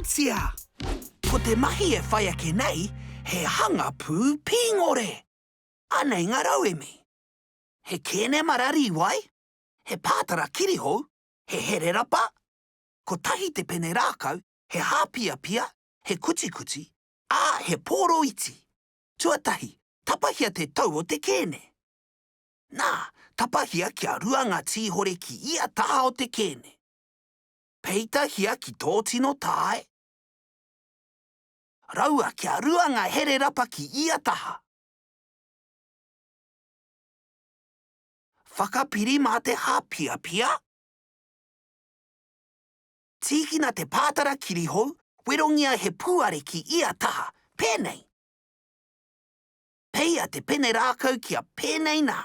Katoatia! Ko te mahi e whai ake nei, he hanga pū pīngore. Anei ngā rauemi. He kēne mara rīwai, he pātara kirihou, he hererapa, kotahi te pene rākau, he hāpiapia, he kutikuti, ā, he pōro iti. Tuatahi, tapahia te tou o te kēne. Nā, tapahia kia rua ngā tīhore ki ia taha o te kēne. Peitahia ki tō tino tae. Raua kia rua ngā hererapa ki ia taha. Whakapiri mā te hāpiapia. Tīkina te pātara kirihou, werongia he pūare ki ia taha, pēnei. Peia te pene rākau kia pēnei nā.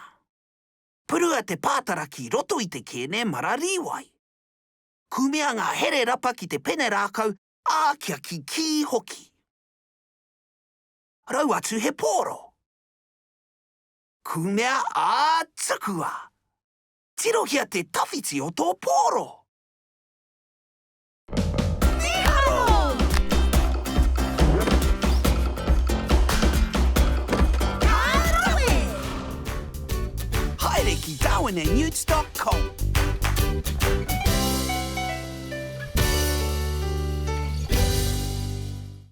Purua te pātara ki roto i te kēne mara rīwai. Kumea ngā here rapa ki te pene rākau, ā, kia kikī hoki. Rau atu he pōro. Kumea, ā, tukua! Tirohia te tawhiti o tō pōro! Mīharo! Ka rawe! Haere ki darwinandnewts dot com.